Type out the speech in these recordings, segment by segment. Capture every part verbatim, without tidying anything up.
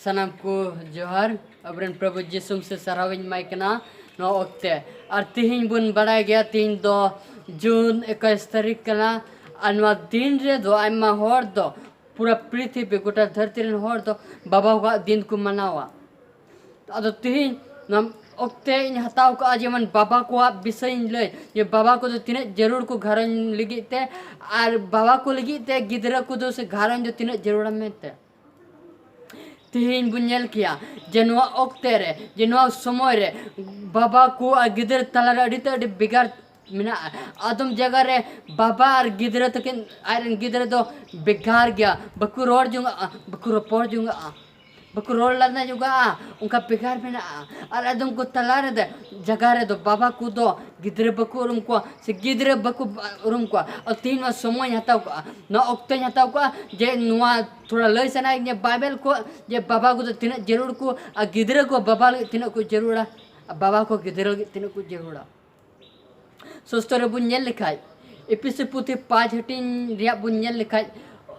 ᱥᱟᱱᱟᱢ ᱠᱚ ᱡᱚᱦᱟᱨ᱾ ᱟᱵᱚᱨᱮᱱ ᱯᱨᱚᱵᱷᱩ ᱡᱤᱥᱩ ᱢᱟᱥᱤ ᱥᱟᱨᱦᱟᱣᱤᱧ ᱮᱢᱟᱭ ᱠᱟᱱᱟ ᱱᱚᱣᱟ ᱚᱠᱛᱮ᱾ ᱟᱨ ᱛᱤᱦᱤᱧ ᱵᱚᱱ ᱵᱟᱲᱟᱭ ᱜᱮᱭᱟ, ᱛᱤᱦᱤᱧ ᱫᱚ ᱡᱩᱱ ᱮᱠᱩᱥ ᱛᱟᱹᱨᱤᱠᱷ ᱠᱟᱱᱟ᱾ ᱟᱨ ᱱᱚᱣᱟ ᱫᱤᱱ ᱨᱮᱫᱚ ᱟᱭᱢᱟ ᱦᱚᱲ ᱫᱚ, ᱯᱩᱨᱟᱹ ᱯᱨᱤᱛᱷᱤᱵᱤ, ᱜᱚᱴᱟ ᱫᱷᱟᱹᱨᱛᱤ ᱨᱮᱱ ᱦᱚᱲ ᱫᱚ ᱵᱟᱵᱟ ᱠᱚᱣᱟᱜ ᱫᱤᱱ ᱠᱚ ᱢᱟᱱᱟᱣᱟ᱾ ᱟᱫᱚ ᱛᱤᱦᱤᱧ ᱱᱚᱣᱟ ᱚᱠᱛᱮ ᱤᱧ ᱦᱟᱛᱟᱣ ᱠᱟᱜᱼᱟ, ᱡᱮᱢᱚᱱ ᱵᱟᱵᱟ ᱠᱚᱣᱟᱜ ᱵᱤᱥᱚᱭ ᱤᱧ ᱞᱟᱹᱭ, ᱡᱮ ᱵᱟᱵᱟ ᱠᱚᱫᱚ ᱛᱤᱱᱟᱹᱜ ᱡᱟᱹᱨᱩᱲ ᱠᱚ ᱜᱷᱟᱨᱚᱸᱡᱽ ᱞᱟᱹᱜᱤᱫ ᱛᱮ, ᱟᱨ ᱵᱟᱵᱟ ᱠᱚ ᱞᱟᱹᱜᱤᱫ ᱛᱮ ᱜᱤᱫᱽᱨᱟᱹ ᱠᱚᱫᱚ ᱥᱮ ᱜᱷᱟᱨᱚᱸᱡᱽ ᱫᱚ ᱛᱤᱱᱟᱹᱜ ᱡᱟᱹᱨᱩᱲᱟ ᱢᱮᱱᱛᱮ᱾ ᱛᱤᱦᱤᱧ ᱵᱚᱱ ᱧᱮᱞ ᱠᱮᱭᱟ ᱡᱮ ᱱᱚᱣᱟ ᱚᱠᱛᱮ ᱨᱮ, ᱡᱮ ᱱᱚᱣᱟ ᱥᱚᱢᱚᱭ ᱨᱮ ᱵᱟᱵᱟ ᱠᱚ ᱟᱨ ᱜᱤᱫᱽᱨᱟᱹ ᱛᱟᱞᱟᱨᱮ ᱟᱹᱰᱤ ᱛᱮ ᱟᱹᱰᱤ ᱵᱷᱮᱜᱟᱨ ᱢᱮᱱᱟᱜᱼᱟ᱾ ᱟᱫᱚᱢ ᱡᱟᱭᱜᱟ ᱨᱮ ᱵᱟᱵᱟ ᱟᱨ ᱜᱤᱫᱽᱨᱟᱹ ᱛᱟᱹᱠᱤᱱ, ᱟᱡ ᱨᱮᱱ ᱜᱤᱫᱽᱨᱟᱹ ᱫᱚ ᱵᱷᱮᱜᱟᱨ ᱜᱮᱭᱟ, ᱵᱟᱠᱚ ᱨᱚᱲ ᱡᱚᱝᱟᱜᱼᱟ, ᱵᱟᱠᱚ ᱨᱚᱯᱚᱲ ᱡᱚᱝᱟᱜᱼᱟ, ᱵᱟᱠᱚ ᱨᱚᱲ ᱞᱟᱸᱫᱟ ᱡᱚᱝᱟᱜᱼᱟ, ᱚᱱᱠᱟ ᱵᱷᱮᱜᱟᱨ ᱢᱮᱱᱟᱜᱼᱟ᱾ ᱟᱨ ᱟᱫᱚᱢ ᱠᱚ ᱛᱟᱞᱟ ᱨᱮᱫᱚ, ᱡᱟᱭᱜᱟ ᱨᱮᱫᱚ ᱵᱟᱵᱟ ᱠᱚᱫᱚ ᱜᱤᱫᱽᱨᱟᱹ ᱵᱟᱠᱚ ᱩᱨᱩᱢ ᱠᱚᱣᱟ, ᱥᱮ ᱜᱤᱫᱽᱨᱟᱹ ᱵᱟᱠᱚ ᱩᱨᱩᱢ ᱠᱚᱣᱟ᱾ ᱟᱨ ᱛᱮᱦᱮᱧ ᱱᱚᱣᱟ ᱥᱚᱢᱚᱭ ᱦᱟᱛᱟᱣ ᱠᱟᱜᱼᱟ, ᱱᱚᱣᱟ ᱚᱠᱛᱚᱧ ᱦᱟᱛᱟᱣ ᱠᱟᱜᱼᱟ ᱡᱮ ᱱᱚᱣᱟ ᱛᱷᱚᱲᱟ ᱞᱟᱹᱭ ᱥᱟᱱᱟᱭᱮᱫᱤᱧᱟ ᱵᱟᱭᱵᱮᱞ ᱠᱷᱚᱱ, ᱡᱮ ᱵᱟᱵᱟ ᱠᱚᱫᱚ ᱛᱤᱱᱟᱹᱜ ᱡᱟᱹᱨᱩᱲ ᱠᱚ ᱟᱨ ᱜᱤᱫᱽᱨᱟᱹ ᱠᱚ ᱵᱟᱵᱟ ᱞᱟᱹᱜᱤᱫ ᱛᱤᱱᱟᱹᱜ ᱠᱚ ᱡᱟᱹᱨᱩᱲᱟ ᱟᱨ ᱵᱟᱵᱟ ᱠᱚ ᱜᱤᱫᱽᱨᱟᱹ ᱞᱟᱹᱜᱤᱫ ᱛᱤᱱᱟᱹᱜ ᱠᱚ ᱡᱟᱹᱨᱩᱲᱟ᱾ ᱥᱚᱥᱛᱚ ᱨᱮᱵᱚᱱ ᱧᱮᱞ ᱞᱮᱠᱷᱟᱡ, ᱮᱯᱤᱥᱤ ᱯᱩᱛᱷᱤ ᱯᱟᱸᱪ ᱦᱟᱹᱴᱤᱧ ᱨᱮᱭᱟᱜ ᱵᱚᱱ ᱧᱮᱞ ᱞᱮᱠᱷᱟᱡ,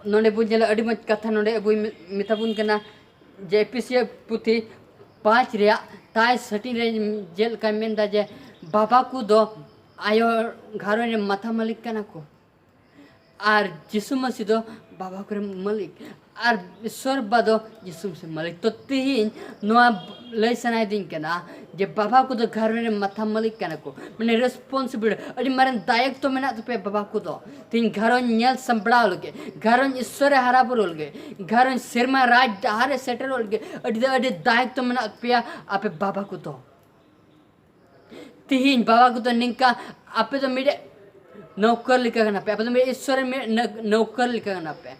ᱱᱚᱰᱮ ᱵᱚᱱ ᱧᱮᱞᱟ ᱟᱹᱰᱤ ᱢᱚᱡᱽ ᱠᱟᱛᱷᱟ ᱱᱚᱰᱮ ᱟᱵᱚᱭ ᱢᱮ-, ᱢᱮᱛᱟ ᱵᱚᱱ ᱠᱟᱱᱟ ᱡᱮ ᱮᱯᱤᱥᱤᱭᱚ ᱯᱩᱛᱷᱤ ᱯᱟᱸᱪ ᱨᱮᱭᱟᱜ ᱛᱟᱭ ᱦᱟᱹᱴᱤᱧ ᱨᱮ ᱪᱮᱫ ᱞᱮᱠᱟᱭ ᱢᱮᱱᱫᱟ ᱡᱮ ᱵᱟᱵᱟ ᱠᱚᱫᱚ ᱟᱭᱳ ᱜᱷᱟᱨᱚᱸᱡᱽ ᱨᱮ ᱢᱟᱛᱷᱟ ᱢᱟᱹᱞᱤᱠ ᱠᱟᱱᱟ ᱠᱚ᱾ ᱟᱨ ᱡᱤᱥᱩ ᱢᱟᱹᱥᱤ ᱫᱚ ᱵᱟᱵᱟ ᱠᱚᱨᱮᱱ ᱢᱟᱹᱞᱤᱠ, ᱟᱨ ᱤᱥᱥᱚᱨ ᱵᱟᱵᱟ ᱫᱚ ᱡᱤᱥᱩ ᱢᱟᱹᱥᱤ ᱢᱟᱹᱞᱤᱠ᱾ ᱛᱚ ᱛᱤᱦᱤᱧ ᱱᱚᱣᱟ ᱞᱟᱹᱭ ᱥᱟᱱᱟᱭᱮᱫᱤᱧ ᱠᱟᱱᱟ ᱡᱮ ᱵᱟᱵᱟ ᱠᱚᱫᱚ ᱜᱷᱟᱨᱚᱸᱡᱽ ᱨᱮᱱ ᱢᱟᱛᱷᱟ ᱢᱟᱹᱞᱤᱠ ᱠᱟᱱᱟ ᱠᱚ, ᱢᱟᱱᱮ ᱨᱮᱥᱯᱚᱱᱥᱤᱵᱤᱞ, ᱟᱹᱰᱤ ᱢᱟᱨᱟᱝ ᱫᱟᱭᱚᱠᱛᱚ ᱢᱮᱱᱟᱜ ᱛᱟᱯᱮᱭᱟ ᱵᱟᱵᱟ ᱠᱚᱫᱚ᱾ ᱛᱤᱦᱤᱧ ᱜᱷᱟᱨᱚᱸᱡᱽ ᱧᱮᱞ ᱥᱟᱢᱵᱲᱟᱣ ᱞᱟᱹᱜᱤᱫ, ᱜᱷᱟᱨᱚᱸᱡᱽ ᱤᱥᱥᱚᱨᱮ ᱦᱟᱨᱟ ᱵᱩᱨᱩ ᱞᱟᱹᱜᱤᱫ, ᱜᱷᱟᱨᱚᱸᱡᱽ ᱥᱮᱨᱢᱟ ᱨᱟᱡᱽ ᱰᱟᱦᱟᱨ ᱨᱮ ᱥᱮᱴᱮᱨᱚᱜ ᱞᱟᱹᱜᱤᱫ ᱟᱹᱰᱤ, ᱟᱹᱰᱤ ᱫᱟᱭᱚᱠᱛᱚ ᱢᱮᱱᱟᱜ ᱛᱟᱯᱮᱭᱟ ᱟᱯᱮ ᱵᱟᱵᱟ ᱠᱚᱫᱚ᱾ ᱛᱤᱦᱤᱧ ᱵᱟᱵᱟ ᱠᱚᱫᱚ ᱱᱤᱝᱠᱟ, ᱟᱯᱮ ᱫᱚ ᱢᱤᱫᱴᱮᱡ ᱱᱚᱠᱚᱨ ᱞᱮᱠᱟ ᱠᱟᱱᱟ ᱯᱮ, ᱟᱯᱮ ᱫᱚ ᱢᱤᱫᱴᱮᱡ ᱤᱥᱥᱚᱨ ᱨᱮᱱ ᱢᱤᱫ ᱱᱚ-, ᱱᱚᱠᱚᱨ ᱞᱮᱠᱟ ᱠᱟᱱᱟ ᱯᱮ᱾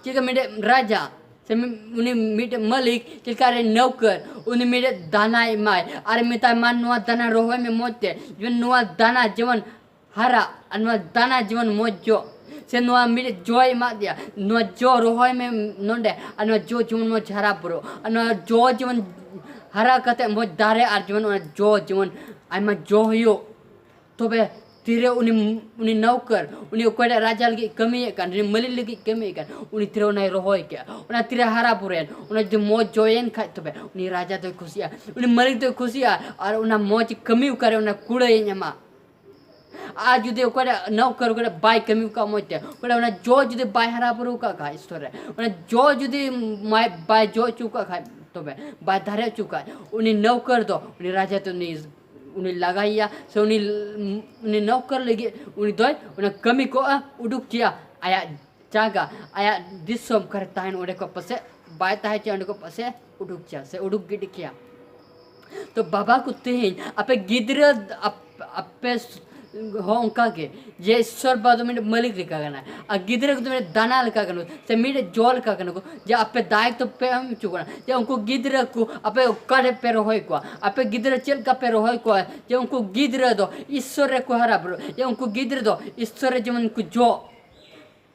ᱪᱮᱫ ᱞᱮᱠᱟ ᱢᱤᱫᱴᱮᱡ ᱨᱟᱡᱟ, ᱥᱮ ᱢᱤ-, ᱩᱱᱤ ᱢᱤᱫᱴᱮᱡ ᱢᱟᱹᱞᱤᱠ ᱪᱮᱫ ᱞᱮᱠᱟ ᱨᱮ ᱱᱚᱠᱚᱨ, ᱩᱱᱤ ᱢᱤᱫᱴᱮᱡ ᱫᱟᱱᱟᱭ ᱮᱢᱟᱭ ᱟᱨ ᱢᱮᱛᱟᱭ, "ᱢᱟ ᱱᱚᱣᱟ ᱫᱟᱱᱟ ᱨᱚᱦᱚᱭ ᱢᱮ ᱢᱚᱡᱽ ᱛᱮ, ᱡᱮᱢᱚᱱ ᱱᱚᱣᱟ ᱫᱟᱱᱟ ᱡᱮᱢᱚᱱ ᱦᱟᱨᱟ, ᱟᱨ ᱱᱚᱣᱟ ᱫᱟᱱᱟ ᱡᱮᱢᱚᱱ ᱢᱚᱡᱽ ᱡᱚ, ᱥᱮ ᱱᱚᱣᱟ ᱢᱤᱫᱴᱮᱡ ᱡᱚᱭ ᱮᱢᱟᱫᱮᱭᱟ, ᱱᱚᱣᱟ ᱡᱚ ᱨᱚᱦᱚᱭ ᱢᱮ ᱱᱚᱰᱮ, ᱟᱨ ᱱᱚᱣᱟ ᱡᱚ ᱡᱮᱢᱚᱱ ᱢᱚᱡᱽ ᱦᱟᱨᱟ ᱵᱩᱨᱩ, ᱟᱨ ᱱᱚᱣᱟ ᱡᱚ ᱡᱮᱢᱚᱱ ᱦᱟᱨᱟ ᱠᱟᱛᱮ ᱢᱚᱡᱽ ᱫᱟᱨᱮ, ᱟᱨ ᱡᱮᱢᱚᱱ ᱚᱱᱟ ᱡᱚ ᱡᱮᱢᱚᱱ ᱟᱭᱢᱟ ᱡᱚ ᱦᱩᱭᱩᱜ, ᱛᱚᱵᱮ ᱛᱤᱨᱮ ᱩᱱᱤ ᱩᱱᱤ ᱱᱚᱣᱠᱚᱨ, ᱩᱱᱤ ᱚᱠᱚᱭᱴᱟᱜ ᱨᱟᱡᱟ ᱞᱟᱹᱜᱤᱫ ᱠᱟᱹᱢᱤᱭᱮᱫ ᱠᱟᱱ, ᱩᱱᱤ ᱢᱟᱹᱞᱤᱠ ᱞᱟᱹᱜᱤᱫ ᱠᱟᱹᱢᱤᱭᱮᱫ ᱠᱟᱱ, ᱩᱱᱤ ᱛᱤᱨᱮ ᱚᱱᱟᱭ ᱨᱚᱦᱚᱭ ᱠᱮᱜᱼᱟ, ᱚᱱᱟ ᱛᱤᱨᱮ ᱦᱟᱨᱟ ᱵᱩᱨᱩᱭᱮᱱ, ᱚᱱᱟ ᱡᱩᱫᱤ ᱢᱚᱡᱽ ᱡᱚᱭᱮᱱ ᱠᱷᱟᱡ, ᱛᱚᱵᱮ ᱩᱱᱤ ᱨᱟᱡᱟ ᱫᱚᱭ ᱠᱩᱥᱤᱜᱼᱟ, ᱩᱱᱤ ᱢᱟᱹᱞᱤᱠ ᱫᱚᱭ ᱠᱩᱥᱤᱜᱼᱟ᱾ ᱟᱨ ᱚᱱᱟ ᱢᱚᱡᱽ ᱠᱟᱹᱢᱤ ᱚᱠᱟᱨᱮ ᱚᱱᱟ ᱠᱩᱲᱟᱹᱭᱮ ᱧᱟᱢᱟ? ᱟᱨ ᱡᱩᱫᱤ ᱚᱠᱚᱭᱴᱟᱜ ᱱᱚᱣᱠᱚᱨ ᱚᱠᱚᱭᱴᱟᱜ ᱵᱟᱭ ᱠᱟᱹᱢᱤ ᱠᱟᱜ ᱢᱚᱡᱽ ᱛᱮ, ᱚᱠᱚᱭᱴᱟᱜ ᱚᱱᱟ ᱡᱚ ᱡᱩᱫᱤ ᱵᱟᱭ ᱦᱟᱨᱟ ᱵᱩᱨᱩ ᱠᱟᱜ ᱠᱷᱟᱡ ᱥᱴᱳᱨ ᱨᱮ, ᱚᱱᱟ ᱡᱚ ᱡᱩᱫᱤ ᱢᱟᱭ ᱵᱟᱭ ᱡᱚ ᱦᱚᱪᱚ ᱠᱟᱜ ᱠᱷᱟᱡ, ᱛᱚᱵᱮ ᱵᱟᱭ ᱫᱟᱨᱮ ᱦᱚᱪᱚ ᱠᱟᱜ, ᱩᱱᱤ ᱱᱚᱣᱠᱚᱨ ᱫᱚ ᱩᱱᱤ ᱨᱟᱡᱟ ᱫᱚ ᱩᱱᱤ ᱩᱱᱤ ᱞᱟᱜᱟᱭᱮᱭᱟ, ᱥᱮ ᱩᱱᱤ ᱩᱱᱤ ᱱᱚᱣᱠᱚᱨ ᱞᱟᱹᱜᱤᱫ ᱩᱱᱤ ᱫᱚᱭ ᱚᱱᱟ ᱠᱟᱹᱢᱤ ᱠᱚᱜᱼᱟ, ᱩᱰᱩᱠ ᱠᱮᱭᱟ ᱟᱭᱟᱜ ᱡᱟᱭᱜᱟ, ᱟᱭᱟᱜ ᱫᱤᱥᱚᱢ ᱚᱠᱟᱨᱮ ᱛᱟᱦᱮᱱ, ᱚᱸᱰᱮ ᱠᱚ ᱯᱟᱥᱮ ᱵᱟᱭ ᱛᱟᱦᱮᱸ ᱦᱚᱪᱚᱭᱟ, ᱚᱸᱰᱮ ᱠᱚ ᱯᱟᱥᱮ ᱩᱰᱩᱠ ᱠᱮᱭᱟ ᱥᱮ ᱩᱰᱩᱠ ᱜᱤᱰᱤ ᱠᱮᱭᱟ᱾ ᱛᱚ ᱵᱟᱵᱟ ᱠᱚ, ᱛᱮᱦᱮᱧ ᱟᱯᱮ ᱜᱤᱫᱽᱨᱟᱹ, ᱟᱯ- ᱟᱯᱮ ᱦᱚᱸ ᱚᱱᱠᱟ ᱜᱮ, ᱡᱮ ᱤᱥᱥᱚᱨ ᱵᱟᱵᱟ ᱫᱚ ᱢᱤᱫᱴᱮᱱ ᱢᱟᱹᱞᱤᱠ ᱞᱮᱠᱟ ᱠᱟᱱᱟᱭ, ᱟᱨ ᱜᱤᱫᱽᱨᱟᱹ ᱠᱚᱫᱚ ᱢᱤᱫᱴᱮᱱ ᱫᱟᱱᱟ ᱞᱮᱠᱟ ᱠᱟᱱᱟ ᱠᱚ, ᱥᱮ ᱢᱤᱫᱴᱮᱱ ᱡᱚ ᱞᱮᱠᱟ ᱠᱟᱱᱟ ᱠᱚ, ᱡᱮ ᱟᱯᱮ ᱫᱟᱭᱤᱛᱛᱚ ᱯᱮ ᱮᱢ ᱦᱚᱪᱚ ᱠᱟᱱᱟ, ᱡᱮ ᱩᱱᱠᱩ ᱜᱤᱫᱽᱨᱟᱹ ᱠᱚ ᱟᱯᱮ ᱚᱠᱟ ᱨᱮ ᱯᱮ ᱨᱚᱦᱚᱭ ᱠᱚᱣᱟ, ᱟᱯᱮ ᱜᱤᱫᱽᱨᱟᱹ ᱪᱮᱫ ᱞᱮᱠᱟ ᱯᱮ ᱨᱚᱦᱚᱭ ᱠᱚᱣᱟ, ᱡᱮ ᱩᱱᱠᱩ ᱜᱤᱫᱽᱨᱟᱹ ᱫᱚ ᱤᱥᱥᱚᱨ ᱨᱮᱠᱚ ᱦᱟᱨᱟ ᱵᱩᱨᱩᱜ, ᱡᱮ ᱩᱱᱠᱩ ᱜᱤᱫᱽᱨᱟᱹ ᱫᱚ ᱤᱥᱥᱚᱨ ᱨᱮ ᱡᱮᱢᱚᱱ ᱠᱚ ᱡᱚᱜ᱾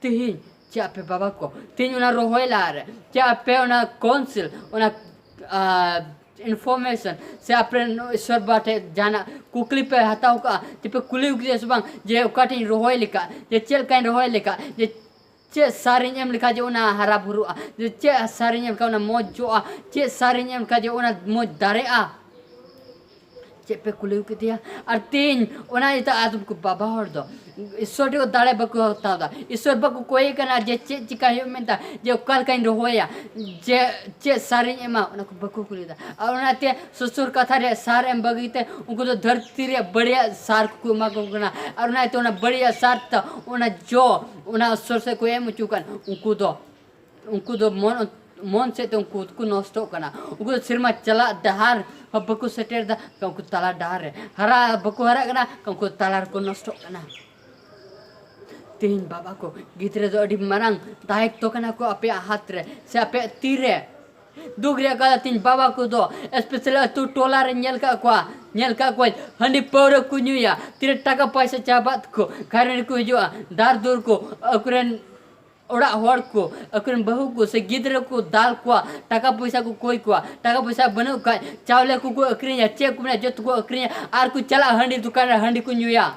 ᱛᱮᱦᱮᱧ ᱪᱮᱫ ᱟᱯᱮ ᱵᱟᱵᱟ ᱠᱚ, ᱛᱮᱦᱮᱧ ᱚᱱᱟ ᱨᱚᱦᱚᱭ ᱞᱟᱦᱟ ᱨᱮ ᱪᱮᱫ ᱟᱯᱮ ᱚᱱᱟ ᱠᱟᱣᱩᱱᱥᱤᱞ, ᱚᱱᱟ, ᱟᱨ, ᱤᱱᱯᱷᱚᱨᱢᱮᱥᱚᱱ ᱥᱮ ᱟᱯᱮ ᱤᱥᱥᱚᱨ ᱵᱟᱵᱟ ᱴᱷᱮᱱ ᱡᱟᱦᱟᱱᱟᱜ ᱠᱩᱠᱞᱤ ᱯᱮ ᱦᱟᱛᱟᱣ ᱠᱟᱜᱼᱟ, ᱡᱮ ᱯᱮ ᱠᱩᱞᱤ ᱠᱮᱫᱮᱭᱟ ᱥᱮ ᱵᱟᱝ, ᱡᱮ ᱚᱠᱟᱴᱷᱮᱱ ᱤᱧ ᱨᱚᱦᱚᱭ ᱞᱮᱠᱟ, ᱡᱮ ᱪᱮᱫ ᱞᱮᱠᱟᱧ ᱨᱚᱦᱚᱭ ᱞᱮᱠᱟ, ᱡᱮ ᱪᱮᱫ ᱥᱟᱨᱤᱧ ᱮᱢ ᱞᱮᱠᱷᱟᱡ ᱡᱮ ᱚᱱᱟ ᱦᱟᱨᱟ ᱵᱩᱨᱩᱜᱼᱟ, ᱡᱮ ᱪᱮᱫ ᱥᱟᱨᱤᱧ ᱮᱢ ᱞᱮᱠᱷᱟᱡ ᱚᱱᱟ ᱢᱚᱡᱽ ᱡᱚᱜᱼᱟ, ᱪᱮᱫ ᱥᱟᱨᱤᱧ ᱮᱢ ᱞᱮᱠᱷᱟᱡ ᱡᱮ ᱚᱱᱟ ᱢᱚᱡᱽ ᱫᱟᱨᱮᱜᱼᱟ? ᱪᱮᱫ ᱯᱮ ᱠᱩᱞᱤ ᱠᱮᱫᱮᱭᱟ? ᱟᱨ ᱛᱮᱦᱮᱧ ᱚᱱᱟ ᱤᱭᱟᱹᱛᱮ ᱟᱫᱚᱢ ᱠᱚ ᱵᱟᱵᱟ ᱦᱚᱲ ᱫᱚ ᱤᱥᱥᱚᱨ ᱴᱷᱮᱱ ᱫᱟᱲᱮ ᱵᱟᱠᱚ ᱦᱟᱛᱟᱣ ᱮᱫᱟ, ᱤᱥᱥᱚᱨ ᱵᱟᱠᱚ ᱠᱚᱭᱮ ᱠᱟᱱᱟ ᱡᱮ ᱪᱮᱫ ᱪᱤᱠᱟᱭ ᱦᱩᱭᱩᱜ ᱢᱮᱱᱛᱟ, ᱡᱮ ᱚᱠᱟ ᱞᱮᱠᱟᱧ ᱨᱚᱦᱚᱭᱟ, ᱡᱮ ᱪᱮᱫ ᱥᱟᱨᱤᱧ ᱮᱢᱟ, ᱚᱱᱟ ᱠᱚ ᱵᱟᱠᱚ ᱠᱩᱞᱤᱭᱮᱫᱟ᱾ ᱟᱨ ᱚᱱᱟᱛᱮ ᱥᱚᱥᱩᱨ ᱠᱟᱛᱷᱟ ᱨᱮ ᱥᱟᱨ ᱮᱢ ᱵᱟᱹᱜᱤ ᱛᱮ ᱩᱱᱠᱩ ᱫᱚ ᱫᱷᱟᱹᱨᱛᱤ ᱨᱮᱭᱟᱜ ᱵᱟᱹᱲᱤᱡᱟᱜ ᱥᱟᱨ ᱠᱚᱠᱚ ᱮᱢᱟ ᱠᱚ ᱠᱟᱱᱟ᱾ ᱟᱨ ᱚᱱᱟᱛᱮ ᱚᱱᱟ ᱵᱟᱹᱲᱤᱡᱟᱜ ᱥᱟᱨ ᱛᱮ ᱚᱱᱟ ᱡᱚ ᱚᱱᱟ ᱥᱚᱨ ᱥᱮᱫ ᱠᱚ ᱮᱢ ᱦᱚᱪᱚ ᱠᱟᱱ, ᱩᱱᱠᱩ ᱫᱚ ᱩᱱᱠᱩ ᱫᱚ ᱢᱚᱱ ᱢᱚᱱ ᱥᱮᱫ ᱛᱮ ᱩᱱᱠᱩ ᱫᱚᱠᱚ ᱱᱚᱥᱴᱚᱜ ᱠᱟᱱᱟ᱾ ᱩᱱᱠᱩ ᱫᱚ ᱥᱮᱨᱢᱟ ᱪᱟᱞᱟᱜ ᱰᱟᱦᱟᱨ ᱦᱚᱸ ᱵᱟᱠᱚ ᱥᱮᱴᱮᱨ ᱮᱫᱟ, ᱩᱱᱠᱩ ᱛᱟᱞᱟ ᱰᱟᱦᱟᱨ ᱨᱮ ᱦᱟᱨᱟ ᱵᱟᱠᱚ ᱦᱟᱨᱟᱜ ᱠᱟᱱᱟ, ᱩᱱᱠᱩ ᱛᱟᱞᱟ ᱨᱮᱠᱚ ᱱᱚᱥᱴᱚᱜ ᱠᱟᱱᱟ᱾ ᱛᱮᱦᱮᱧ ᱵᱟᱵᱟ ᱠᱚ, ᱜᱤᱫᱽᱨᱟᱹ ᱫᱚ ᱟᱹᱰᱤ ᱢᱟᱨᱟᱝ ᱫᱟᱭᱤᱛᱛᱚ ᱠᱟᱱᱟ ᱠᱚ ᱟᱯᱮᱭᱟᱜ ᱦᱟᱛ ᱨᱮ ᱥᱮ ᱟᱯᱮᱭᱟᱜ ᱛᱤ ᱨᱮ᱾ ᱫᱩᱠ ᱨᱮᱭᱟᱜ ᱠᱟᱛᱷᱟ, ᱛᱮᱦᱮᱧ ᱵᱟᱵᱟ ᱠᱚᱫᱚ ᱮᱥᱯᱮᱥᱟᱞᱤ ᱟᱹᱛᱩ ᱴᱚᱞᱟ ᱨᱮ ᱧᱮᱞ ᱠᱟᱜ ᱠᱚᱣᱟ, ᱧᱮᱞ ᱠᱟᱜ ᱠᱚᱣᱟᱧ, ᱦᱟᱺᱰᱤ ᱯᱟᱹᱣᱨᱟᱹ ᱠᱚ ᱧᱩᱭᱟ, ᱛᱤᱨᱮ ᱴᱟᱠᱟ ᱯᱚᱭᱥᱟ ᱪᱟᱵᱟᱜ ᱛᱟᱠᱚ, ᱜᱷᱟᱨᱚᱸᱡᱽ ᱨᱮᱠᱚ ᱦᱤᱡᱩᱜᱼᱟ, ᱫᱟᱨ ᱫᱩᱨ ᱠᱚ, ᱟᱠᱚᱨᱮᱱ ᱚᱲᱟᱜ ᱦᱚᱲ ᱠᱚ, ᱟᱠᱚᱨᱮᱱ ᱵᱟᱹᱦᱩ ᱠᱚ ᱥᱮ ᱜᱤᱫᱽᱨᱟᱹ ᱠᱚ ᱫᱟᱞ ᱠᱚᱣᱟ, ᱴᱟᱠᱟ ᱯᱚᱭᱥᱟ ᱠᱚ ᱠᱚᱭ ᱠᱚᱣᱟ, ᱴᱟᱠᱟ ᱯᱚᱭᱥᱟ ᱵᱟᱹᱱᱩᱜ ᱠᱷᱟᱡ ᱪᱟᱣᱞᱮ ᱠᱚᱠᱚ ᱟᱹᱠᱷᱨᱤᱧᱟ, ᱪᱮᱫ ᱠᱚ ᱢᱮᱱᱟ ᱡᱚᱛᱚ ᱠᱚ ᱟᱹᱠᱷᱨᱤᱧᱟ, ᱟᱨ ᱠᱚ ᱪᱟᱞᱟᱜᱼᱟ ᱦᱟᱺᱰᱤ ᱫᱚᱠᱟᱱ ᱨᱮ ᱦᱟᱺᱰᱤ ᱠᱚ ᱧᱩᱭᱟ᱾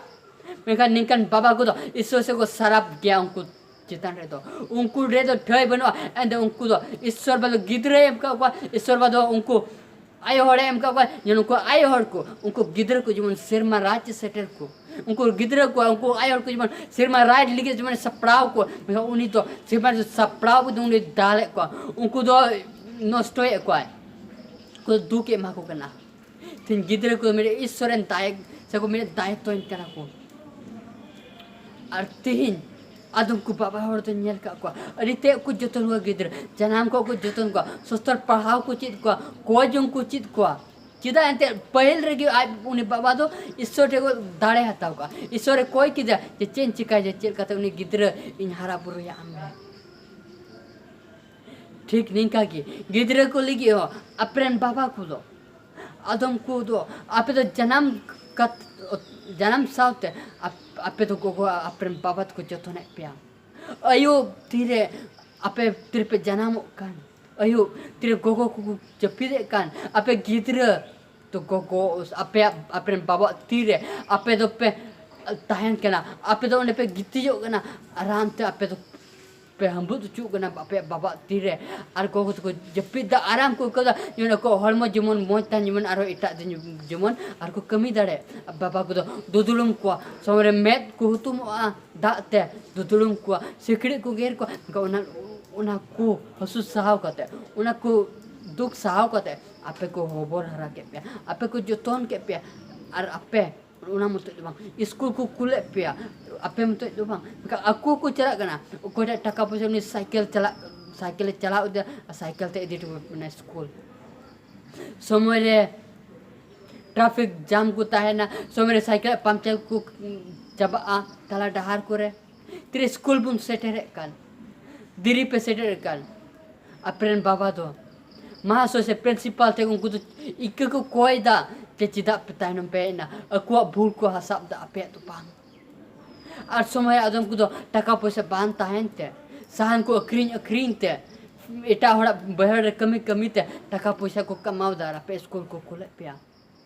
ᱢᱮᱱᱠᱷᱟᱱ ᱱᱤᱝᱠᱟᱱ ᱵᱟᱵᱟ ᱠᱚᱫᱚ ᱤᱥᱥᱚᱨ ᱥᱮᱫ ᱠᱚ ᱥᱟᱨᱟᱯ ᱜᱮᱭᱟ᱾ ᱩᱱᱠᱩ ᱪᱮᱛᱟᱱ ᱨᱮᱫᱚ, ᱩᱱᱠᱩ ᱨᱮᱫᱚ ᱴᱷᱟᱹᱭ ᱵᱟᱹᱱᱩᱜᱼᱟ᱾ ᱮᱱᱛᱮ ᱩᱱᱠᱩ ᱫᱚ ᱤᱥᱥᱚᱨ ᱵᱟ ᱫᱚ ᱜᱤᱫᱽᱨᱟᱹᱭ ᱮᱢ ᱠᱟᱜ ᱠᱚᱣᱟ, ᱤᱥᱥᱚᱨ ᱵᱟ ᱫᱚ ᱩᱱᱠᱩ ᱟᱭᱳ ᱦᱚᱲᱮ ᱮᱢ ᱠᱟᱜ ᱠᱚᱣᱟ, ᱡᱮ ᱱᱩᱠᱩ ᱟᱭᱳ ᱦᱚᱲ ᱠᱚ, ᱩᱱᱠᱩ ᱜᱤᱫᱽᱨᱟᱹ ᱠᱚ ᱡᱮᱢᱚᱱ ᱥᱮᱨᱢᱟ ᱨᱟᱡᱽ ᱮ ᱥᱮᱴᱮᱨ ᱠᱚ, ᱩᱱᱠᱩ ᱜᱤᱫᱽᱨᱟᱹ ᱠᱚ, ᱩᱱᱠᱩ ᱟᱭᱳ ᱦᱚᱲ ᱠᱚ ᱡᱮᱢᱚᱱ ᱥᱮᱨᱢᱟ ᱨᱟᱡᱽ ᱞᱟᱹᱜᱤᱫ ᱡᱮᱢᱚᱱ ᱥᱟᱯᱲᱟᱣ ᱠᱚ, ᱢᱮᱱᱠᱷᱟᱱ ᱩᱱᱤ ᱫᱚ ᱥᱮᱨᱢᱟ ᱨᱮ ᱥᱟᱯᱲᱟᱣ ᱠᱚ ᱩᱱᱤ ᱫᱟᱞᱮᱫ ᱠᱚᱣᱟ, ᱩᱱᱠᱩ ᱫᱚ ᱱᱚᱥᱴᱚᱭᱮᱫ ᱠᱚᱣᱟᱭ, ᱩᱱᱠᱩ ᱫᱚ ᱫᱩᱠ ᱮ ᱮᱢᱟ ᱠᱚ ᱠᱟᱱᱟ᱾ ᱛᱮᱦᱮᱧ ᱜᱤᱫᱽᱨᱟᱹ ᱠᱚ ᱢᱤᱫᱴᱮᱡ ᱤᱥᱥᱚᱨ ᱨᱮᱱ ᱫᱟᱭᱮ ᱥᱮ ᱠᱚ ᱢᱤᱫᱴᱮᱡ ᱫᱟᱭᱤᱛᱛᱚᱧ ᱠᱟᱱᱟ ᱠᱚ᱾ ᱟᱨ ᱛᱮᱦᱮᱧ ᱟᱫᱚᱢ ᱠᱚ ᱵᱟᱵᱟ ᱦᱚᱲ ᱫᱚᱧ ᱧᱮᱞ ᱠᱟᱜ ᱠᱚᱣᱟ, ᱟᱹᱰᱤ ᱛᱮᱫ ᱠᱚ ᱡᱚᱛᱚᱱ ᱠᱚᱣᱟ ᱜᱤᱫᱽᱨᱟᱹ, ᱡᱟᱱᱟᱢ ᱠᱷᱚᱱ ᱠᱚ ᱡᱚᱛᱚᱱ ᱠᱚᱣᱟ, ᱥᱚᱥᱛᱚᱨ ᱯᱟᱲᱦᱟᱣ ᱠᱚ ᱪᱮᱫ ᱠᱚᱣᱟ, ᱠᱚᱭ ᱡᱚᱝ ᱠᱚ ᱪᱮᱫ ᱠᱚᱣᱟ᱾ ᱪᱮᱫᱟᱜ ᱮᱱᱛᱮᱫ ᱯᱟᱹᱦᱤᱞ ᱨᱮᱜᱮ ᱟᱡ ᱩᱱᱤ ᱵᱟᱵᱟ ᱫᱚ ᱤᱥᱥᱚᱨ ᱴᱷᱮᱱ ᱠᱚ ᱫᱟᱲᱮ ᱦᱟᱛᱟᱣ ᱠᱟᱜᱼᱟ, ᱤᱥᱥᱚᱨᱮ ᱠᱚᱭ ᱠᱮᱫᱟ ᱡᱮ ᱪᱮᱫ ᱤᱧ ᱪᱤᱠᱟᱭᱟ, ᱪᱮᱫ ᱞᱮᱠᱟᱛᱮ ᱩᱱᱤ ᱜᱤᱫᱽᱨᱟᱹ ᱤᱧ ᱦᱟᱨᱟ ᱵᱩᱨᱩᱭᱟ ᱟᱢ ᱨᱮ᱾ ᱴᱷᱤᱠ ᱱᱤᱝᱠᱟ ᱜᱮ ᱜᱤᱫᱽᱨᱟᱹ ᱠᱚ ᱞᱟᱹᱜᱤᱫ ᱦᱚᱸ ᱟᱯᱮᱨᱮᱱ ᱵᱟᱵᱟ ᱠᱚᱫᱚ, ᱟᱫᱚᱢ ᱠᱚᱫᱚ ᱟᱯᱮ ᱫᱚ ᱡᱟᱱᱟᱢ ᱠᱟᱛ-, ᱡᱟᱱᱟᱢ ᱥᱟᱶᱛᱮ ᱟᱯ-, ᱟᱯᱮ ᱫᱚ ᱜᱚᱜᱚ, ᱟᱯᱮᱨᱮᱱ ᱵᱟᱵᱟ ᱛᱮᱠᱚ ᱡᱚᱛᱚᱱᱮᱫ ᱯᱮᱭᱟ᱾ ᱟᱹᱭᱩᱵ ᱛᱤᱨᱮ ᱟᱯᱮ ᱛᱤᱨᱮᱯᱮ ᱡᱟᱱᱟᱢᱚᱜ ᱠᱟᱱ, ᱟᱹᱭᱩᱵ ᱛᱤᱨᱮ ᱜᱚᱜᱚ ᱠᱚᱠᱚ ᱡᱟᱹᱯᱤᱫᱮᱫ ᱠᱟᱱ, ᱟᱯᱮ ᱜᱤᱫᱽᱨᱟᱹ ᱛᱚ ᱜᱚᱜᱚ, ᱟᱯᱮᱭᱟᱜ, ᱟᱯᱮᱨᱮᱱ ᱵᱟᱵᱟᱣᱟᱜ ᱛᱤᱨᱮ ᱟᱯᱮ ᱫᱚᱯᱮ ᱛᱟᱦᱮᱱ ᱠᱟᱱᱟ, ᱟᱯᱮ ᱫᱚ ᱚᱸᱰᱮ ᱯᱮ ᱜᱤᱛᱤᱡᱚᱜ ᱠᱟᱱᱟ, ᱟᱨᱟᱢ ᱛᱮ ᱟᱯᱮ ᱫᱚ ᱯᱮ ᱦᱟᱹᱢᱵᱩᱫ ᱦᱚᱪᱚᱜ ᱠᱟᱱᱟ ᱟᱯᱮᱭᱟᱜ ᱵᱟᱵᱟᱣᱟᱜ ᱛᱤᱨᱮ᱾ ᱟᱨ ᱜᱚᱜᱚ ᱛᱟᱠᱚ ᱡᱟᱹᱯᱤᱫ ᱫᱟ, ᱟᱨᱟᱢ ᱠᱚ ᱟᱹᱭᱠᱟᱹᱣ ᱫᱟ, ᱡᱮᱢᱚᱱ ᱟᱠᱚᱣᱟᱜ ᱦᱚᱲᱢᱚ ᱡᱮᱢᱚᱱ ᱢᱚᱡᱽ ᱛᱟᱦᱮᱱ, ᱡᱮᱢᱚᱱ ᱟᱨᱦᱚᱸ ᱮᱴᱟᱜ ᱫᱤᱱ ᱡᱮᱢᱚᱱ ᱟᱨ ᱠᱚ ᱠᱟᱹᱢᱤ ᱫᱟᱲᱮᱭᱟᱜ᱾ ᱵᱟᱵᱟ ᱠᱚᱫᱚ ᱫᱩᱫᱩᱲᱩᱢ ᱠᱚᱣᱟ, ᱥᱚᱢᱚᱭ ᱨᱮ ᱢᱮᱫ ᱠᱚ ᱦᱩᱛᱩᱢᱚᱜᱼᱟ ᱫᱟᱜ ᱛᱮ, ᱫᱩᱫᱩᱲᱩᱢ ᱠᱚᱣᱟ, ᱥᱤᱠᱲᱤᱡ ᱠᱚ ᱜᱮᱨ ᱠᱚᱣᱟ, ᱢᱮᱱᱠᱷᱟᱱ ᱚᱱᱟ, ᱚᱱᱟ ᱠᱚ ᱦᱟᱹᱥᱩ ᱥᱟᱦᱟᱣ ᱠᱟᱛᱮ, ᱚᱱᱟ ᱠᱚ ᱫᱩᱠ ᱥᱟᱦᱟᱣ ᱠᱟᱛᱮ ᱟᱯᱮ ᱠᱚ ᱦᱚᱵᱚᱨ ᱦᱟᱨᱟ ᱠᱮᱫ ᱯᱮᱭᱟ, ᱟᱯᱮ ᱠᱚ ᱡᱚᱛᱚᱱ ᱠᱮᱫ ᱯᱮᱭᱟ, ᱟᱨ ᱟᱯᱮ ᱚᱱᱟ ᱢᱚᱛᱚᱡ ᱫᱚ ᱵᱟᱝ, ᱤᱥᱠᱩᱞ ᱠᱚ ᱠᱩᱞᱮᱫ ᱯᱮᱭᱟ, ᱟᱯᱮ ᱢᱚᱛᱚᱡ ᱫᱚ ᱵᱟᱝ, ᱢᱮᱱᱠᱷᱟᱱ ᱟᱠᱚ ᱠᱚ ᱪᱟᱞᱟᱜ ᱠᱟᱱᱟ᱾ ᱚᱠᱚᱭᱴᱟᱜ ᱴᱟᱠᱟ ᱯᱚᱭᱥᱟ ᱩᱱᱤ ᱥᱟᱭᱠᱮᱞ ᱪᱟᱞᱟᱜ, ᱥᱟᱭᱠᱮᱞᱮ ᱪᱟᱞᱟᱣ ᱤᱫᱤᱭᱟ, ᱟᱨ ᱥᱟᱭᱠᱮᱞ ᱛᱮ ᱤᱫᱤ ᱦᱚᱴᱚ ᱠᱟᱠᱚ ᱠᱟᱱᱟ ᱤᱥᱠᱩᱞ᱾ ᱥᱚᱢᱚᱭ ᱨᱮ ᱴᱨᱟᱯᱷᱤᱠ ᱡᱟᱢ ᱠᱚ ᱛᱟᱦᱮᱱᱟ, ᱥᱚᱢᱚᱭ ᱨᱮ ᱥᱟᱭᱠᱮᱞ ᱯᱟᱢᱪᱟᱨ ᱠᱚ ᱪᱟᱵᱟᱜᱼᱟ ᱛᱟᱞᱟ ᱰᱟᱦᱟᱨ ᱠᱚᱨᱮ᱾ ᱛᱤᱨᱮ ᱤᱥᱠᱩᱞ ᱵᱚᱱ ᱥᱮᱴᱮᱨᱮᱫ ᱠᱟᱱ, ᱫᱮᱨᱤ ᱯᱮ ᱥᱮᱴᱮᱨᱮᱫ ᱠᱟᱱ, ᱟᱯᱮᱨᱮᱱ ᱵᱟᱵᱟ ᱫᱚ ᱢᱟᱦᱟᱥᱚᱭ ᱥᱮ ᱯᱨᱤᱱᱥᱤᱯᱟᱞ ᱴᱷᱮᱱ ᱩᱱᱠᱩ ᱫᱚ ᱤᱠᱟᱹ ᱠᱚ ᱠᱚᱭ ᱫᱟ ᱡᱮ ᱪᱮᱫᱟᱜ ᱯᱮ ᱛᱟᱭᱱᱚᱢ ᱯᱮ ᱦᱮᱡ ᱮᱱᱟ, ᱟᱠᱚᱣᱟᱜ ᱵᱷᱩᱞ ᱠᱚ ᱦᱟᱥᱟᱵ ᱫᱟ, ᱟᱯᱮᱭᱟᱜ ᱫᱚ ᱵᱟᱝ᱾ ᱟᱨ ᱥᱚᱢᱚᱭ ᱟᱫᱚᱢ ᱠᱚᱫᱚ ᱴᱟᱠᱟ ᱯᱚᱭᱥᱟ ᱵᱟᱝ ᱛᱟᱦᱮᱱ ᱛᱮ ᱥᱟᱦᱟᱱ ᱠᱚ ᱟᱹᱠᱷᱨᱤᱧ ᱟᱹᱠᱷᱨᱤᱧ ᱛᱮ, ᱮᱴᱟᱜ ᱦᱚᱲᱟᱜ ᱵᱟᱹᱭᱦᱟᱹᱲ ᱨᱮ ᱠᱟᱹᱢᱤ ᱠᱟᱹᱢᱤ ᱛᱮ ᱴᱟᱠᱟ ᱯᱚᱭᱥᱟ ᱠᱚ ᱠᱟᱢᱟᱣ ᱫᱟ ᱟᱨ ᱟᱯᱮ ᱤᱥᱠᱩᱞ ᱠᱚ ᱠᱩᱞᱮᱫ ᱯᱮᱭᱟ᱾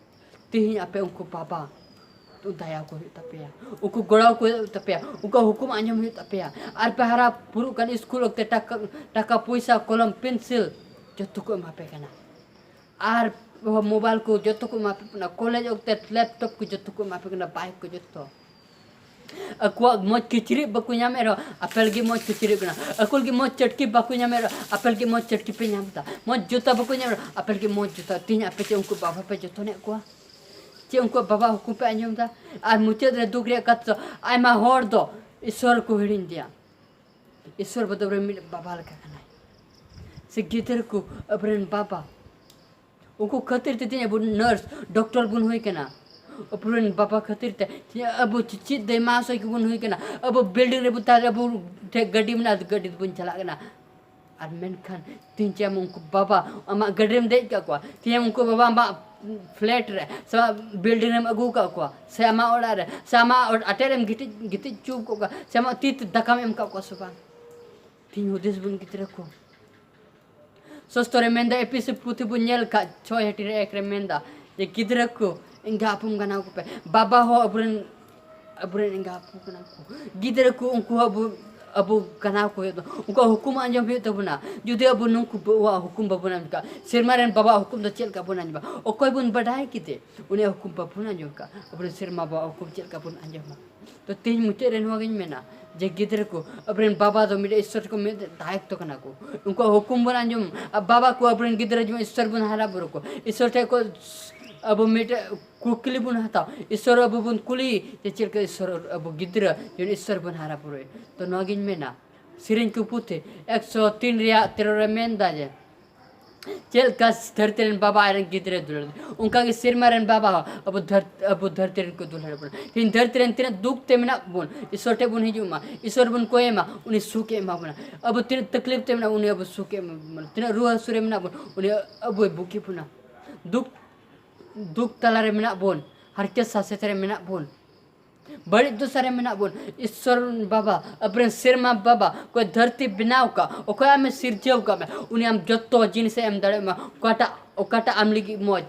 ᱛᱮᱦᱮᱧ ᱟᱯᱮ ᱩᱱᱠᱩ ᱵᱟᱵᱟ ᱫᱟᱭᱟ ᱠᱚ ᱦᱩᱭᱩᱜ ᱛᱟᱯᱮᱭᱟ, ᱩᱱᱠᱩ ᱜᱚᱲᱚ ᱠᱚ ᱦᱩᱭᱩᱜ ᱛᱟᱯᱮᱭᱟ, ᱩᱱᱠᱩ ᱦᱩᱠᱩᱢ ᱟᱸᱡᱚᱢ ᱦᱩᱭᱩᱜ ᱛᱟᱯᱮᱭᱟ᱾ ᱟᱨ ᱯᱮ ᱦᱟᱨᱟ ᱵᱩᱨᱩᱜ ᱠᱟᱱ ᱥᱠᱩᱞ ᱚᱠᱛᱮ ᱴᱟᱠᱟ, ᱴᱟᱠᱟ ᱯᱚᱭᱥᱟ, ᱠᱚᱞᱚᱢ, ᱯᱮᱱᱥᱤᱞ ᱡᱚᱛᱚ ᱠᱚ ᱮᱢᱟ ᱯᱮ ᱠᱟᱱᱟ, ᱟᱨ ᱢᱳᱵᱟᱭᱤᱞ ᱠᱚ ᱡᱚᱛᱚ ᱠᱚ ᱮᱢᱟ ᱯᱮ ᱠᱟᱱᱟ, ᱠᱚᱞᱮᱡᱽ ᱚᱠᱛᱮ ᱞᱮᱯᱴᱚᱯ ᱠᱚ ᱡᱚᱛᱚ ᱠᱚ ᱮᱢᱟ ᱯᱮ ᱠᱟᱱᱟ, ᱵᱟᱭᱤᱠ ᱠᱚ ᱡᱚᱛᱚ᱾ ᱟᱠᱚᱣᱟᱜ ᱢᱚᱡᱽ ᱠᱤᱪᱨᱤᱡ ᱵᱟᱠᱚ ᱧᱟᱢᱮᱫ ᱨᱮᱦᱚᱸ ᱟᱯᱮ ᱞᱟᱹᱜᱤᱫ ᱢᱚᱡᱽ ᱠᱤᱪᱨᱤᱡ ᱠᱟᱱᱟ᱾ ᱟᱠᱚ ᱞᱟᱹᱜᱤᱫ ᱢᱚᱡᱽ ᱪᱟᱹᱴᱠᱤ ᱵᱟᱠᱚ ᱧᱟᱢᱮᱫ ᱨᱮᱦᱚᱸ ᱟᱯᱮ ᱞᱟᱹᱜᱤᱫ ᱢᱚᱡᱽ ᱪᱟᱹᱴᱠᱤ ᱯᱮ ᱧᱟᱢ ᱮᱫᱟ᱾ ᱢᱚᱡᱽ ᱡᱩᱛᱟ ᱵᱟᱠᱚ ᱧᱟᱢᱮᱫ ᱨᱮᱦᱚᱸ ᱟᱯᱮ ᱞᱟᱹᱜᱤᱫ ᱢᱚᱡᱽ ᱡᱩᱛᱟ᱾ ᱛᱮᱦᱮᱧ ᱟᱯᱮ ᱪᱮᱫ ᱩᱱᱠᱩ ᱵᱟᱵᱟ ᱯᱮ ᱡᱚᱛᱚᱱᱮᱫ ᱠᱚᱣᱟ? ᱪᱮᱫ ᱩᱱᱠᱩᱣᱟᱜ ᱵᱟᱵᱟ ᱦᱩᱠᱩᱢ ᱯᱮ ᱟᱸᱡᱚᱢ ᱮᱫᱟ? ᱟᱨ ᱢᱩᱪᱟᱹᱫ ᱨᱮ ᱫᱩᱠ ᱨᱮᱭᱟᱜ ᱠᱟᱛᱷᱟ ᱫᱚ, ᱟᱭᱢᱟ ᱦᱚᱲ ᱫᱚ ᱤᱥᱥᱚᱨ ᱠᱚ ᱦᱤᱲᱤᱧ ᱮᱫᱮᱭᱟ᱾ ᱤᱥᱥᱚᱨ ᱵᱚᱫᱚᱞ ᱨᱮ ᱢᱤᱫ ᱵᱟᱵᱟ ᱞᱮᱠᱟ ᱠᱟᱱᱟᱭ᱾ ᱥᱮ ᱜᱤᱫᱟᱹᱨ ᱠᱚ, ᱟᱵᱚᱨᱮᱱ ᱵᱟᱵᱟ, ᱩᱱᱠᱩ ᱠᱷᱟᱹᱛᱤᱨ ᱛᱮ ᱛᱮᱦᱮᱧ ᱟᱵᱚ ᱱᱟᱨᱥ, ᱰᱚᱠᱴᱚᱨ ᱵᱚᱱ ᱦᱩᱭ ᱠᱟᱱᱟ᱾ ᱟᱵᱚᱨᱮᱱ ᱵᱟᱵᱟ ᱠᱷᱟᱹᱛᱤᱨ ᱛᱮ ᱛᱮᱦᱮᱧ ᱟᱵᱚ ᱪᱮ-, ᱪᱮᱫ ᱫᱟᱹᱭᱢᱟ ᱥᱚᱭ ᱠᱚᱵᱚᱱ ᱦᱩᱭ ᱠᱟᱱᱟ᱾ ᱟᱵᱚ ᱵᱤᱞᱰᱤᱝ ᱨᱮᱵᱚ ᱛᱟᱦᱮᱸ, ᱟᱵᱚ ᱴᱷᱮᱱ ᱜᱟᱹᱰᱤ ᱢᱮᱱᱟᱜᱼᱟ, ᱜᱟᱹᱰᱤ ᱛᱮᱵᱚᱱ ᱪᱟᱞᱟᱜ ᱠᱟᱱᱟ᱾ ᱟᱨ ᱢᱮᱱᱠᱷᱟᱱ ᱛᱮᱦᱮᱧ ᱪᱮᱫ ᱟᱢ ᱩᱱᱠᱩ ᱵᱟᱵᱟ ᱟᱢᱟᱜ ᱜᱟᱹᱰᱤ ᱨᱮᱢ ᱫᱮᱡ ᱠᱟᱜ ᱠᱚᱣᱟ? ᱛᱮᱦᱮᱧ ᱩᱱᱠᱩ ᱵᱟᱵᱟ ᱟᱢᱟᱜ ᱯᱷᱞᱮᱴ ᱨᱮ ᱥᱮ ᱟᱢᱟᱜ ᱵᱤᱞᱰᱤᱝ ᱨᱮᱢ ᱟᱹᱜᱩ ᱠᱟᱜ ᱠᱚᱣᱟ? ᱥᱮ ᱟᱢᱟᱜ ᱚᱲᱟᱜ ᱨᱮ ᱥᱮ ᱟᱢᱟᱜ ᱚᱲ-, ᱟᱴᱮᱫ ᱨᱮᱢ ᱜᱤᱛᱤᱡ, ᱜᱤᱛᱤᱡ ᱦᱚᱪᱚ ᱠᱟᱜ ᱠᱚᱣᱟ? ᱥᱮ ᱟᱢᱟᱜ ᱛᱤ ᱛᱮ ᱫᱟᱠᱟᱢ ᱮᱢ ᱠᱟᱜ ᱠᱚᱣᱟ ᱥᱮ ᱵᱟᱝ? ᱛᱮᱦᱮᱧ ᱦᱩᱫᱤᱥ ᱵᱚᱱ ᱜᱤᱫᱽᱨᱟᱹ ᱠᱚ᱾ ᱥᱚᱥᱛᱚ ᱨᱮ ᱢᱮᱱᱫᱟ, ᱮ ᱯᱤ ᱥᱤ ᱯᱩᱛᱷᱤ ᱵᱚᱱ ᱧᱮᱞ ᱠᱷᱟᱡ, ᱪᱷᱚᱭ ᱦᱟᱹᱴᱤᱧ ᱨᱮ ᱮᱠ ᱨᱮ ᱢᱮᱱᱫᱟ ᱡᱮ, ᱜᱤᱫᱽᱨᱟᱹ ᱠᱚ, ᱮᱸᱜᱟ ᱟᱯᱚᱢ ᱜᱟᱱᱟᱣ ᱠᱚᱯᱮ᱾ ᱵᱟᱵᱟ ᱦᱚᱸ ᱟᱵᱚᱨᱮᱱ, ᱟᱵᱚᱨᱮᱱ ᱮᱸᱜᱟ ᱟᱯᱚ ᱠᱟᱱᱟ ᱠᱚ᱾ ᱜᱤᱫᱽᱨᱟᱹ ᱠᱚ, ᱩᱱᱠᱩ ᱦᱚᱸ ᱟᱵᱚ, ᱟᱵᱚ ᱜᱟᱱᱟᱣ ᱠᱚ ᱦᱩᱭᱩᱜ ᱛᱟᱵᱚᱱᱟ᱾ ᱩᱱᱠᱩᱣᱟᱜ ᱦᱩᱠᱩᱢ ᱟᱸᱡᱚᱢ ᱦᱩᱭᱩᱜ ᱛᱟᱵᱚᱱᱟ᱾ ᱡᱩᱫᱤ ᱟᱵᱚ ᱱᱩᱠᱩᱣᱟᱜ ᱦᱩᱠᱩᱢ ᱵᱟᱵᱚᱱ ᱟᱸᱡᱚᱢ ᱠᱟᱜ, ᱥᱮᱨᱢᱟ ᱨᱮᱱ ᱵᱟᱵᱟᱣᱟᱜ ᱦᱩᱠᱩᱢ ᱫᱚ ᱪᱮᱫ ᱞᱮᱠᱟ ᱵᱚᱱ ᱟᱸᱡᱚᱢᱟ? ᱚᱠᱚᱭ ᱵᱚᱱ ᱵᱟᱰᱟᱭ ᱠᱮᱫᱮ, ᱩᱱᱤᱭᱟᱜ ᱦᱩᱠᱩᱢ ᱵᱟᱵᱚᱱ ᱟᱸᱡᱚᱢ ᱠᱟᱜ, ᱟᱵᱚᱨᱮᱱ ᱥᱮᱨᱢᱟ ᱵᱟᱵᱟᱣᱟᱜ ᱦᱩᱠᱩᱢ ᱪᱮᱫ ᱞᱮᱠᱟ ᱵᱚᱱ ᱟᱸᱡᱚᱢᱟ? ᱛᱚ ᱛᱮᱦᱮᱧ ᱢᱩᱪᱟᱹᱫ ᱨᱮ ᱱᱚᱣᱟ ᱜᱤᱧ ᱢᱮᱱᱟ ᱡᱮ ᱜᱤᱫᱽᱨᱟᱹ ᱠᱚ, ᱟᱵᱚᱨᱮᱱ ᱵᱟᱵᱟ ᱫᱚ ᱢᱤᱫᱴᱮᱡ ᱤᱥᱥᱚᱨ ᱠᱚ ᱢᱤᱫ ᱫᱟᱭᱚᱠᱛᱚ ᱠᱟᱱᱟ ᱠᱚ᱾ ᱩᱱᱠᱩᱣᱟᱜ ᱦᱩᱠᱩᱢ ᱵᱚᱱ ᱟᱸᱡᱚᱢ, ᱟᱨ ᱵᱟᱵᱟ ᱠᱚ ᱟᱵᱚᱨᱮᱱ ᱜᱤᱫᱽᱨᱟᱹ ᱡᱮᱢᱚᱱ ᱤᱥᱥᱚᱨ ᱵᱚᱱ ᱦᱟᱨᱟ ᱵᱩᱨᱩ ᱠᱚ, ᱤᱥᱥᱚᱨ ᱴᱷᱮᱱ ᱠᱚ ᱟᱵᱚ ᱢᱤᱫᱴᱮᱡ ᱠᱩᱠᱞᱤ ᱵᱚᱱ ᱦᱟᱛᱟᱣ, ᱤᱥᱥᱚᱨ ᱟᱵᱚ ᱵᱚᱱ ᱠᱩᱞᱤ ᱡᱮ ᱪᱮᱫ ᱞᱮᱠᱟ ᱤᱥᱥᱚᱨ ᱟᱵᱚ ᱜᱤᱫᱽᱨᱟᱹ ᱡᱮᱢᱚᱱ ᱤᱥᱥᱚᱨ ᱵᱚᱱ ᱦᱟᱨᱟ ᱵᱩᱨᱩᱭ᱾ ᱛᱚ ᱱᱚᱣᱟ ᱜᱤᱧ ᱢᱮᱱᱟ, ᱥᱮᱨᱮᱧ ᱠᱚ ᱯᱩᱛᱷᱤ ᱮᱠᱥᱚ ᱛᱤᱱ ᱨᱮᱭᱟᱜ ᱛᱮᱨᱚ ᱨᱮ ᱢᱮᱱᱫᱟ ᱡᱮ, ᱪᱮᱫ ᱞᱮᱠᱟ ᱫᱷᱟᱹᱨᱛᱤ ᱨᱮᱱ ᱵᱟᱵᱟ ᱟᱡ ᱨᱮᱱ ᱜᱤᱫᱽᱨᱟᱹ ᱫᱩᱞᱟᱹᱲ, ᱚᱱᱠᱟ ᱜᱮ ᱥᱮᱨᱢᱟ ᱨᱮᱱ ᱵᱟᱵᱟ ᱦᱚᱸ ᱟᱵᱚ ᱫᱷᱟᱹᱨ-, ᱟᱵᱚ ᱫᱷᱟᱹᱨᱛᱤ ᱨᱮᱱ ᱠᱚ ᱫᱩᱞᱟᱹᱲ ᱵᱚᱱᱟ᱾ ᱛᱮᱦᱮᱧ ᱫᱷᱟᱹᱨᱛᱤ ᱨᱮᱱ ᱛᱤᱱᱟᱹᱜ ᱫᱩᱠ ᱛᱮ ᱢᱮᱱᱟᱜ ᱵᱚᱱ, ᱤᱥᱥᱚᱨ ᱴᱷᱮᱱ ᱵᱚᱱ ᱦᱤᱡᱩᱜ ᱢᱟ, ᱤᱥᱥᱚᱨ ᱵᱚᱱ ᱠᱚᱭᱮ ᱢᱟ, ᱩᱱᱤ ᱥᱩᱠ ᱮ ᱮᱢᱟ ᱵᱚᱱᱟ᱾ ᱟᱵᱚ ᱛᱤᱱᱟᱹᱜ ᱛᱟᱠᱞᱤᱯ ᱛᱮ ᱢᱮᱱᱟᱜ ᱵᱚᱱᱟ, ᱩᱱᱤ ᱟᱵᱚ ᱥᱩᱠ ᱮ ᱮᱢᱟ ᱵᱚᱱᱟ᱾ ᱛᱤᱱᱟᱹᱜ ᱨᱩᱣᱟᱹ ᱦᱟᱹᱥᱩ ᱨᱮ ᱢᱮᱱᱟᱜ ᱵᱚᱱᱟ, ᱩᱱᱤ ᱟᱵᱚᱭ ᱵᱩᱜᱤ ᱵᱚᱱᱟ᱾ ᱫᱩᱠ, ᱫᱩᱠ ᱛᱟᱞᱟ ᱨᱮ ᱢᱮᱱᱟᱜ ᱵᱚᱱ, ᱦᱟᱨᱠᱮᱛ ᱥᱟᱥᱮᱛ ᱨᱮ ᱢᱮᱱᱟᱜ ᱵᱚᱱ, ᱵᱟᱹᱲᱤᱡ ᱫᱚᱥᱟ ᱨᱮ ᱢᱮᱱᱟᱜ ᱵᱚᱱ, ᱤᱥᱥᱚᱨ ᱵᱟᱵᱟ, ᱟᱵᱚᱨᱮᱱ ᱥᱮᱨᱢᱟ ᱵᱟᱵᱟ, ᱚᱠᱚᱭ ᱫᱷᱟᱹᱨᱛᱤ ᱵᱮᱱᱟᱣ ᱠᱟᱜ, ᱚᱠᱚᱭ ᱟᱢᱮ ᱥᱤᱨᱡᱟᱹᱣ ᱠᱟᱜ ᱢᱮ, ᱩᱱᱤ ᱟᱢ ᱡᱚᱛᱚ ᱡᱤᱱᱤᱥᱮ ᱮᱢ ᱫᱟᱲᱮᱭᱟᱜ ᱢᱟ, ᱚᱠᱟᱴᱟᱜ, ᱚᱠᱟᱴᱟᱜ ᱟᱢ ᱞᱟᱹᱜᱤᱫ ᱢᱚᱡᱽ᱾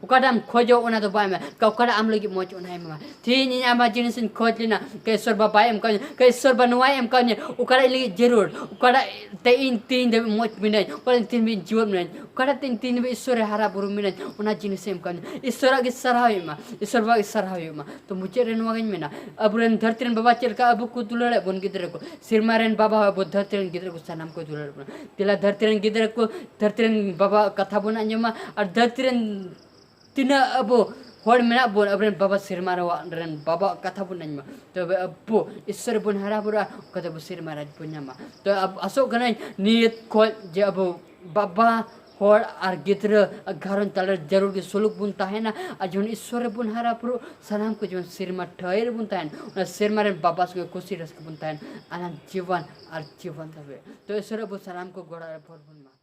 ᱚᱠᱟᱴᱟᱜ ᱮᱢ ᱠᱷᱚᱡᱚᱜ, ᱚᱱᱟ ᱫᱚ ᱵᱟᱭ ᱮᱢᱟ᱾ ᱚᱠᱟᱴᱟᱜ ᱟᱢ ᱞᱟᱹᱜᱤᱫ ᱢᱚᱡᱽ, ᱚᱱᱟᱭ ᱮᱢᱟᱢᱟ᱾ ᱛᱮᱦᱮᱧ ᱤᱧ ᱟᱭᱢᱟ ᱡᱤᱱᱤᱥ ᱤᱧ ᱠᱷᱚᱡᱽ ᱞᱮᱱᱟ, ᱠᱮ ᱤᱥᱥᱚᱨ ᱵᱟᱵᱟᱭ ᱮᱢ ᱠᱟᱣᱫᱤᱧᱟ, ᱠᱮ ᱤᱥᱥᱚᱨ ᱵᱟ ᱱᱚᱣᱟᱭ ᱮᱢ ᱠᱟᱣᱫᱤᱧᱟ, ᱚᱠᱟᱴᱟᱜ ᱤᱧ ᱞᱟᱹᱜᱤᱫ ᱡᱟᱹᱨᱩᱲ, ᱚᱠᱟᱴᱟᱜ ᱛᱮ ᱤᱧ ᱛᱮᱦᱮᱧ ᱫᱷᱟᱹᱵᱤᱡ ᱢᱚᱡᱽ ᱢᱤᱱᱟᱹᱧ, ᱚᱠᱟᱴᱟᱜ ᱛᱮᱦᱮᱧ ᱫᱷᱟᱹᱵᱤᱡ ᱡᱤᱣᱮᱫ ᱢᱤᱱᱟᱹᱧ, ᱚᱠᱟᱴᱟᱜ ᱛᱮ ᱤᱧ ᱛᱮᱦᱮᱧ ᱫᱷᱟᱹᱵᱤᱡ ᱤᱥᱥᱚᱨ ᱨᱮ ᱦᱟᱨᱟ ᱵᱩᱨᱩ ᱢᱤᱱᱟᱹᱧ, ᱚᱱᱟ ᱡᱤᱱᱤᱥᱮ ᱮᱢ ᱠᱟᱣᱫᱤᱧᱟ᱾ ᱤᱥᱥᱚᱨᱟᱜ ᱜᱮ ᱥᱟᱨᱦᱟᱣ ᱦᱩᱭᱩᱜ ᱢᱟ, ᱤᱥᱥᱚᱨ ᱵᱟᱵᱟ ᱜᱮ ᱥᱟᱨᱦᱟᱣ ᱦᱩᱭᱩᱜ ᱢᱟ᱾ ᱛᱚ ᱢᱩᱪᱟᱹᱫ ᱨᱮ ᱱᱚᱣᱟ ᱜᱤᱧ ᱢᱮᱱᱟ, ᱟᱵᱚᱨᱮᱱ ᱫᱷᱟᱹᱨᱛᱤ ᱨᱮᱱ ᱵᱟᱵᱟ ᱪᱮᱫ ᱞᱮᱠᱟ ᱟᱵᱚ ᱠᱚ ᱫᱩᱞᱟᱹᱲᱮᱫ ᱵᱚᱱ ᱜᱤᱫᱽᱨᱟᱹ ᱠᱚ, ᱥᱮᱨᱢᱟ ᱨᱮᱱ ᱵᱟᱵᱟ ᱦᱚᱸ ᱟᱵᱚ ᱫᱷᱟᱹᱨᱛᱤ ᱨᱮᱱ ᱜᱤᱫᱽᱨᱟᱹ ᱠᱚ ᱥᱟᱱᱟᱢ ᱠᱚ ᱫᱩᱞᱟᱹᱲ ᱵᱚᱱᱟ᱾ ᱫᱮᱞᱟ ᱫᱷᱟᱹᱨᱛᱤ ᱨᱮᱱ ᱜᱤᱫᱽᱨᱟᱹ ᱠᱚ, ᱫᱷᱟᱹᱨᱛᱤ ᱨᱮᱱ ᱵᱟᱵᱟᱣᱟᱜ ᱠᱟᱛᱷᱟ ᱵᱚᱱ ᱟᱸᱡᱚᱢᱟ, ᱟᱨ ᱫᱷᱟᱹᱨᱛᱤ ᱨᱮᱱ ᱛᱤᱱᱟᱹᱜ ᱟᱵᱚ ᱦᱚᱲ ᱢᱮᱱᱟᱜ ᱵᱚᱱ, ᱟᱵᱚᱨᱮᱱ ᱵᱟᱵᱟ ᱥᱮᱨᱢᱟ ᱨᱮᱱ ᱵᱟᱵᱟᱣᱟᱜ ᱠᱟᱛᱷᱟ ᱵᱚᱱ ᱟᱸᱡᱚᱢᱟ, ᱛᱚᱵᱮ ᱟᱵᱚ ᱤᱥᱥᱚᱨ ᱨᱮᱵᱚᱱ ᱦᱟᱨᱟ ᱵᱩᱨᱩᱜᱼᱟ, ᱚᱱᱠᱟ ᱛᱮ ᱟᱵᱚ ᱥᱮᱨᱢᱟ ᱨᱟᱡᱽ ᱵᱚᱱ ᱧᱟᱢᱟ᱾ ᱛᱚ ᱟᱵ-, ᱟᱥᱚᱜ ᱠᱟᱹᱱᱟᱹᱧ ᱱᱤᱭᱟᱹ ᱠᱷᱚᱡ ᱡᱮ ᱟᱵᱚ ᱵᱟᱵᱟ, ᱦᱚᱲ ᱟᱨ ᱜᱤᱫᱽᱨᱟᱹ ᱟᱨ ᱜᱷᱟᱨᱚᱸᱡᱽ ᱛᱟᱞᱟᱨᱮ ᱡᱟᱹᱨᱩᱲ ᱜᱮ ᱥᱩᱞᱩᱠ ᱵᱚᱱ ᱛᱟᱦᱮᱱᱟ, ᱟᱨ ᱡᱚᱠᱷᱚᱱ ᱤᱥᱥᱚᱨ ᱨᱮᱵᱚᱱ ᱦᱟᱨᱟ ᱵᱩᱨᱩᱜ, ᱥᱟᱱᱟᱢ ᱠᱚ ᱡᱮᱢᱚᱱ ᱥᱮᱨᱢᱟ ᱴᱷᱟᱹᱭ ᱨᱮᱵᱚᱱ ᱛᱟᱦᱮᱱ, ᱚᱱᱟ ᱥᱮᱨᱢᱟ ᱨᱮᱱ ᱵᱟᱵᱟ ᱥᱚᱸᱜᱮ ᱠᱩᱥᱤ ᱨᱟᱹᱥᱠᱟᱹ ᱵᱚᱱ ᱛᱟᱦᱮᱱ, ᱟᱞᱟᱝ ᱡᱤᱵᱚᱱ ᱟᱨ ᱡᱤᱵᱚᱱ ᱫᱷᱟᱹᱵᱤᱡ᱾ ᱛᱚ ᱤᱥᱥᱚᱨ ᱟᱵᱚ ᱥᱟᱱᱟᱢ ᱠᱚ ᱜᱚᱲᱚ ᱨᱮ ᱵᱷᱚᱨ ᱵᱚᱱ ᱢᱟ᱾